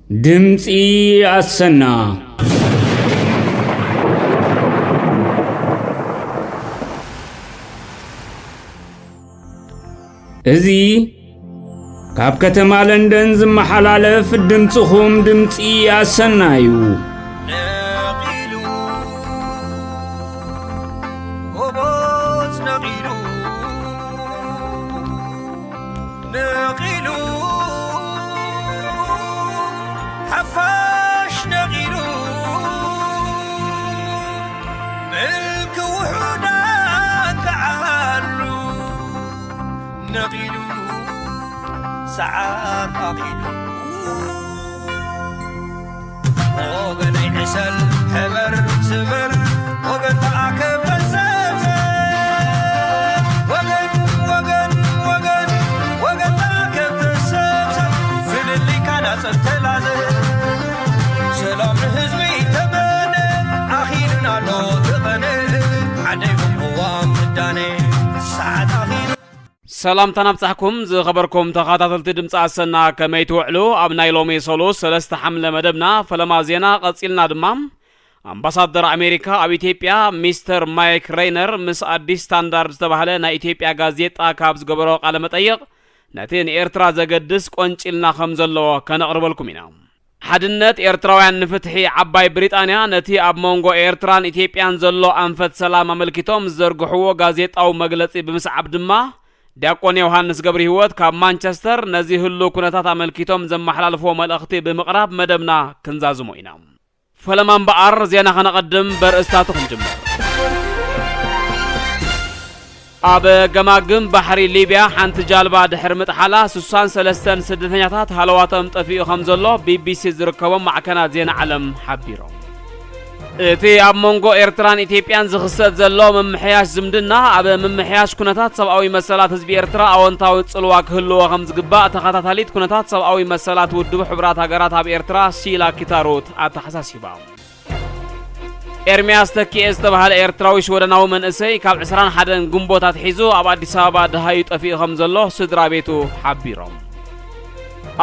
ድምፂ ኣሰና። እዚ ካብ ከተማ ለንደን ዝመሓላለፍ ድምፅኹም ድምፂ ኣሰና እዩ። ነቒሉ፣ ጎቦት ነቒሉ፣ ነቒሉ፣ ሓፋሽ ነቒሉ፣ ምልኪ ውሑዳን ክዓሉ ነቒሉ፣ ሰዓት ኣኺሉ። ወገነይ ዕሰል፣ ሕበር፣ ስበር፣ ወገን ተኣከብ፣ ተሰብሰብ። ወገን፣ ወገን፣ ወገን፣ ወገን ተኣከብ፣ ተሰብሰብ። ፍልልይካ ናጸብ፣ ተላዘብ። ሰላም ንህዝቢ ተመነ፣ ኣኺሉና ኣሎ እቲ ቐነ። ዓደይ ቅዋም ምዳነ፣ ሰዓት ኣኺሉ። ሰላምታና ኣብጻሕኩም ዝኸበርኩም ተኸታተልቲ ድምፂ ኣሰና፣ ከመይ ትውዕሉ? ኣብ ናይ ሎሚ ሰሉስ ሰለስተ ሓምለ መደብና ፈለማ ዜና ቀጺልና ድማ፣ ኣምባሳደር ኣሜሪካ ኣብ ኢትዮጵያ ሚስተር ማይክ ሬይነር ምስ ኣዲስ ስታንዳርድ ዝተባህለ ናይ ኢትዮጵያ ጋዜጣ ካብ ዝገበሮ ቃለ መጠይቕ፣ ነቲ ንኤርትራ ዘገድስ ቆንጪልና ከም ዘለዎ ከነቕርበልኩም ኢና። ሓድነት ኤርትራውያን ንፍትሒ ዓባይ ብሪጣንያ ነቲ ኣብ መንጎ ኤርትራን ኢትዮጵያን ዘሎ ኣንፈት ሰላም ኣመልኪቶም ዝዘርግሕዎ ጋዜጣዊ መግለጺ ብምስዓብ ድማ፣ ዲያቆን ዮሃንስ ገብረሂወት ካብ ማንቸስተር ነዚ ህሉው ኩነታት ኣመልኪቶም ዘመሓላልፍዎ መልእኽቲ ብምቕራብ መደብና ክንዛዝሞ ኢና። ፈለማ እምበኣር ዜና ከነቐድም በርእስታቱ ክንጅምር። ኣብ ገማግም ባሕሪ ሊብያ ሓንቲ ጃልባ ድሕሪ ምጥሓላ ስሳን ሰለስተን ስደተኛታት ሃለዋቶም ጠፊኡ ከም ዘሎ ቢቢሲ ዝርከቦም ማዕከናት ዜና ዓለም ሓቢሮም። እቲ ኣብ መንጎ ኤርትራን ኢትዮጵያን ዝኽሰት ዘሎ ምምሕያሽ ዝምድና፣ ኣብ ምምሕያሽ ኩነታት ሰብኣዊ መሰላት ህዝቢ ኤርትራ ኣወንታዊ ጽልዋ ክህልዎ ከም ዝግባእ ተኸታታሊት ኩነታት ሰብኣዊ መሰላት ውድብ ሕቡራት ሃገራት ኣብ ኤርትራ ሺላ ኪታሩት ኣተሓሳሲባ። ኤርምያስ ተኪኤ ዝተባህለ ኤርትራዊ ሽወደናዊ መንእሰይ ካብ ዕስራን ሓደን ግንቦት ኣትሒዙ ኣብ ኣዲስ ኣበባ ደሃዩ ጠፊኡ ከም ዘሎ ስድራ ቤቱ ሓቢሮም።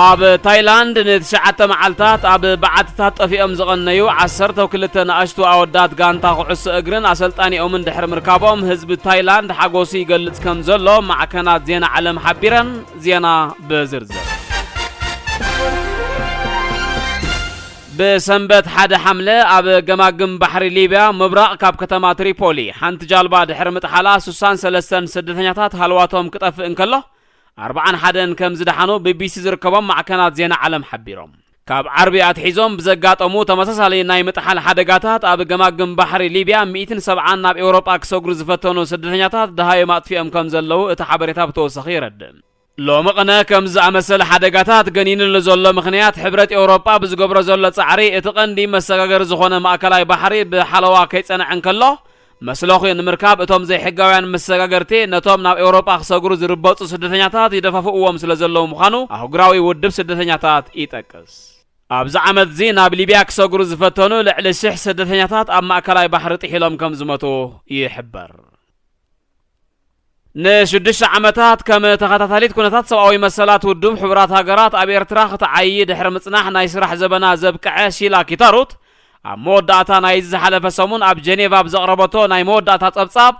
ኣብ ታይላንድ ንትሽዓተ መዓልታት ኣብ በዓትታት ጠፊኦም ዝቐነዩ ዓሰርተ ክልተ ንኣሽቱ ኣወዳት ጋንታ ኩዕሶ እግርን ኣሰልጣኒኦምን ድሕሪ ምርካቦም፣ ህዝቢ ታይላንድ ሓጎሱ ይገልጽ ከም ዘሎ ማዕከናት ዜና ዓለም ሓቢረን። ዜና ብዝርዝር። ብሰንበት ሓደ ሓምለ ኣብ ገማግም ባሕሪ ሊብያ ምብራቕ ካብ ከተማ ትሪፖሊ ሓንቲ ጃልባ ድሕሪ ምጥሓላ ስሳን ሰለስተን ስደተኛታት ሃልዋቶም ክጠፍእ እንከሎ፣ ኣርብዓን ሓደን ከም ዝደሓኑ ቢቢሲ ዝርከቦም ማዕከናት ዜና ዓለም ሓቢሮም። ካብ ዓርቢ ኣትሒዞም ብዘጋጠሙ ተመሳሳሊ ናይ ምጥሓል ሓደጋታት ኣብ ገማግም ባሕሪ ሊብያ ሚእትን ሰብዓን ናብ ኤውሮጳ ክሰግሩ ዝፈተኑ ስደተኛታት ደሃዮም ኣጥፊኦም ከም ዘለዉ እቲ ሓበሬታ ብተወሳኺ የረድእ። ሎሚ ቅነ ከምዚ ዝኣመሰለ ሓደጋታት ገኒኑ ንዘሎ ምኽንያት ሕብረት ኤውሮጳ ብዝገብሮ ዘሎ ጻዕሪ እቲ ቀንዲ መሰጋገሪ ዝኾነ ማእከላይ ባሕሪ ብሓለዋ ከይጸንዐ እንከሎ፣ መስለኹ ንምርካብ እቶም ዘይሕጋውያን መሰጋገርቲ ነቶም ናብ ኤውሮጳ ክሰግሩ ዝርበጹ ስደተኛታት ይደፋፍእዎም ስለ ዘለዉ ምዃኑ ኣህጉራዊ ውድብ ስደተኛታት ይጠቅስ። ኣብዚ ዓመት'ዚ ናብ ሊብያ ክሰግሩ ዝፈተኑ ልዕሊ ሽሕ ስደተኛታት ኣብ ማእከላይ ባሕሪ ጥሒሎም ከም ዝሞቱ ይሕበር። ንሽዱሽተ ዓመታት ከም ተኸታታሊት ኩነታት ሰብኣዊ መሰላት ውድብ ሕቡራት ሃገራት ኣብ ኤርትራ ክትዓዪ ድሕሪ ምጽናሕ ናይ ስራሕ ዘበና ዘብቅዐ ሺላ ኪታሩት፣ ኣብ መወዳእታ ናይዚ ዝሓለፈ ሰሙን ኣብ ጀኔቫ ኣብ ዘቕረበቶ ናይ መወዳእታ ጸብጻብ፣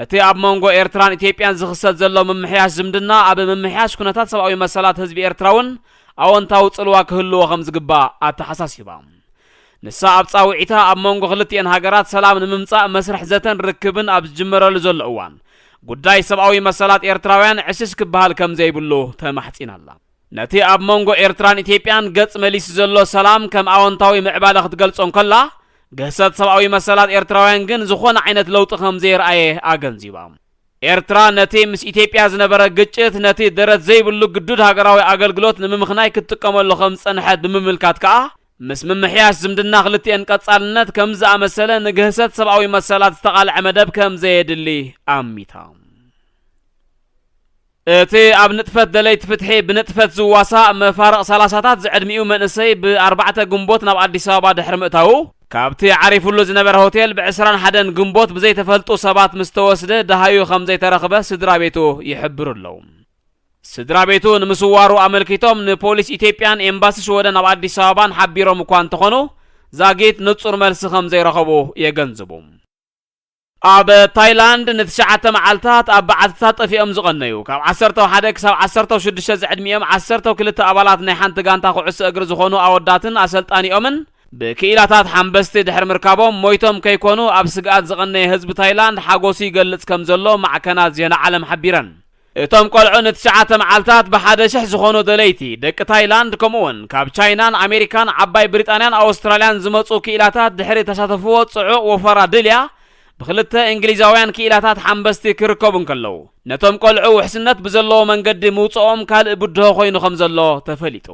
እቲ ኣብ መንጎ ኤርትራን ኢትዮጵያን ዝኽሰት ዘሎ ምምሕያሽ ዝምድና ኣብ ምምሕያሽ ኩነታት ሰብኣዊ መሰላት ህዝቢ ኤርትራ እውን ኣወንታዊ ጽልዋ ክህልዎ ከም ዝግባእ ኣተሓሳሲባ። ንሳ ኣብ ጻውዒታ፣ ኣብ መንጎ ክልቲኤን ሃገራት ሰላም ንምምጻእ መስርሕ ዘተን ርክብን ኣብ ዝጅመረሉ ዘሎ እዋን፣ ጉዳይ ሰብኣዊ መሰላት ኤርትራውያን ዕሽሽ ክበሃል ከም ዘይብሉ ተማሕጺና ኣላ። ነቲ ኣብ መንጎ ኤርትራን ኢትዮጵያን ገጽ መሊሱ ዘሎ ሰላም ከም ኣወንታዊ ምዕባለ ክትገልጾ እንከላ፣ ግህሰት ሰብኣዊ መሰላት ኤርትራውያን ግን ዝኾነ ዓይነት ለውጢ ከም ዘየርኣየ ኣገንዚባ። ኤርትራ ነቲ ምስ ኢትዮጵያ ዝነበረ ግጭት ነቲ ደረት ዘይብሉ ግዱድ ሃገራዊ ኣገልግሎት ንምምኽናይ ክትጥቀመሉ ከም ዝጸንሐት ብምምልካት ከኣ፣ ምስ ምምሕያሽ ዝምድና ክልቲኤን ቀጻልነት ከም ዝኣመሰለ ንግህሰት ሰብኣዊ መሰላት ዝተቓልዐ መደብ ከም ዘየድሊ ኣሚታ። እቲ ኣብ ንጥፈት ደለይቲ ፍትሒ ብንጥፈት ዝዋሳእ መፋርቕ ሰላሳታት ዝዕድሚኡ መንእሰይ ብ ኣርባዕተ ግንቦት ናብ ኣዲስ ኣበባ ድሕሪ ምእታዉ፣ ካብቲ ዓሪፉሉ ዝነበረ ሆቴል ብ ዕስራን ሓደን ግንቦት ብዘይተፈልጡ ሰባት ምስ ተወስደ ደሃዩ ከም ዘይተረኽበ ስድራ ቤቱ ይሕብሩ ኣለዉ። ስድራ ቤቱ ንምስዋሩ ኣመልኪቶም ንፖሊስ ኢትዮጵያን ኤምባሲ ሽወደን ኣብ ኣዲስ ኣበባን ሓቢሮም እኳ እንተኾኑ፣ ዛጊት ንጹር መልሲ ከም ዘይረኸቡ የገንዝቡ። ኣብ ታይላንድ ንትሽዓተ መዓልታት ኣብ በዓትታት ጠፊኦም ዝቐነዩ ካብ ዓሰርተ ሓደ ክሳብ ዓሰርተ ሽዱሽተ ዝዕድሚኦም ዓሰርተ ክልተ ኣባላት ናይ ሓንቲ ጋንታ ኩዕሶ እግሪ ዝኾኑ ኣወዳትን ኣሰልጣኒኦምን ብክኢላታት ሓንበስቲ ድሕሪ ምርካቦም ሞይቶም ከይኮኑ ኣብ ስግኣት ዝቐነየ ህዝቢ ታይላንድ ሓጎሱ ይገልጽ ከም ዘሎ ማዕከናት ዜና ዓለም ሓቢረን። እቶም ቆልዑ ንትሽዓተ መዓልታት ብሓደ ሽሕ ዝኾኑ ደለይቲ ደቂ ታይላንድ ከምኡውን ካብ ቻይናን ኣሜሪካን ዓባይ ብሪጣንያን ኣውስትራልያን ዝመጹ ክኢላታት ድሕሪ ተሳተፍዎ ጽዑቕ ወፈራ ድልያ ብክልተ እንግሊዛውያን ክኢላታት ሓንበስቲ ክርከቡ እንከለዉ ነቶም ቆልዑ ውሕስነት ብዘለዎ መንገዲ ምውፅኦም ካልእ ብድሆ ኮይኑ ከም ዘሎ ተፈሊጡ።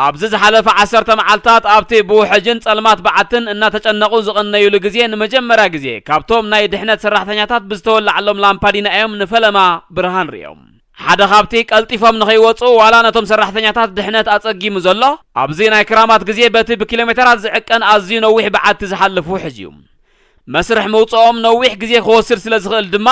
ኣብዚ ዝሓለፈ ዓሰርተ መዓልታት ኣብቲ ብውሕጅን ጸልማት በዓትን እናተጨነቑ ዝቐነዩሉ ግዜ ንመጀመርያ ግዜ ካብቶም ናይ ድሕነት ሰራሕተኛታት ብዝተወላዓሎም ላምፓዲና እዮም ንፈለማ ብርሃን ርእዮም። ሓደ ካብቲ ቀልጢፎም ንኸይወፁ ዋላ ነቶም ሰራሕተኛታት ድሕነት ኣጸጊሙ ዘሎ ኣብዚ ናይ ክራማት ግዜ በቲ ብኪሎ ሜተራት ዝዕቀን ኣዝዩ ነዊሕ በዓቲ ዝሓልፍ ውሕጅ እዩ። መስርሕ ምውፅኦም ነዊሕ ግዜ ክወስድ ስለ ዝኽእል ድማ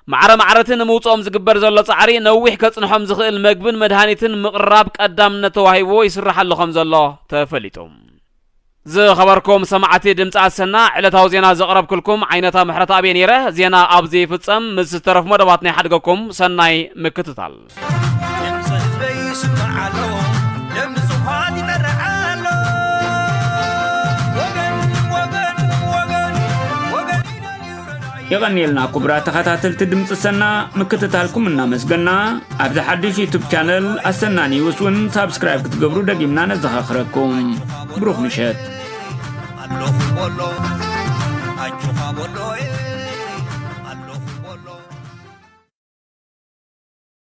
ማዕረ ማዕረቲ ንምውፅኦም ዝግበር ዘሎ ፃዕሪ ነዊሕ ከፅንሖም ዝኽእል መግብን መድሃኒትን ምቕራብ ቀዳምነት ተዋሂብዎ ይስራሓሉ ከም ዘሎ ተፈሊጡ። ዝኸበርኩም ሰማዕቲ ድምፂ ኣሰና ዕለታዊ ዜና ዘቕረብኩልኩም ዓይነታ ምሕረት ኣብየ ነይረ። ዜና ኣብዚ ይፍፀም። ምስ ዝተረፉ መደባት ናይ ሓድገኩም ሰናይ ምክትታል። ድምፂ ህዝበይ ይስማዕ ኣሎ፣ ድምፂ ንፁሃን ይጠርዕ ኣሎ። ወገን፣ ወገን፣ ወገን፣ ወገን ይረዳይ። የቐንየልና ክቡራት ተኸታተልቲ ድምፂ ሰና፣ ምክትታልኩም እናመስገና፣ ኣብዚ ሓድሽ ዩቱብ ቻነል ኣሰና ኒውስ እውን ሳብስክራይብ ክትገብሩ ደጊምና ነዘኻኽረኩም። ብሩኽ ምሸት። ኣለኹ በሎ፣ ኣጆኻ በሎ፣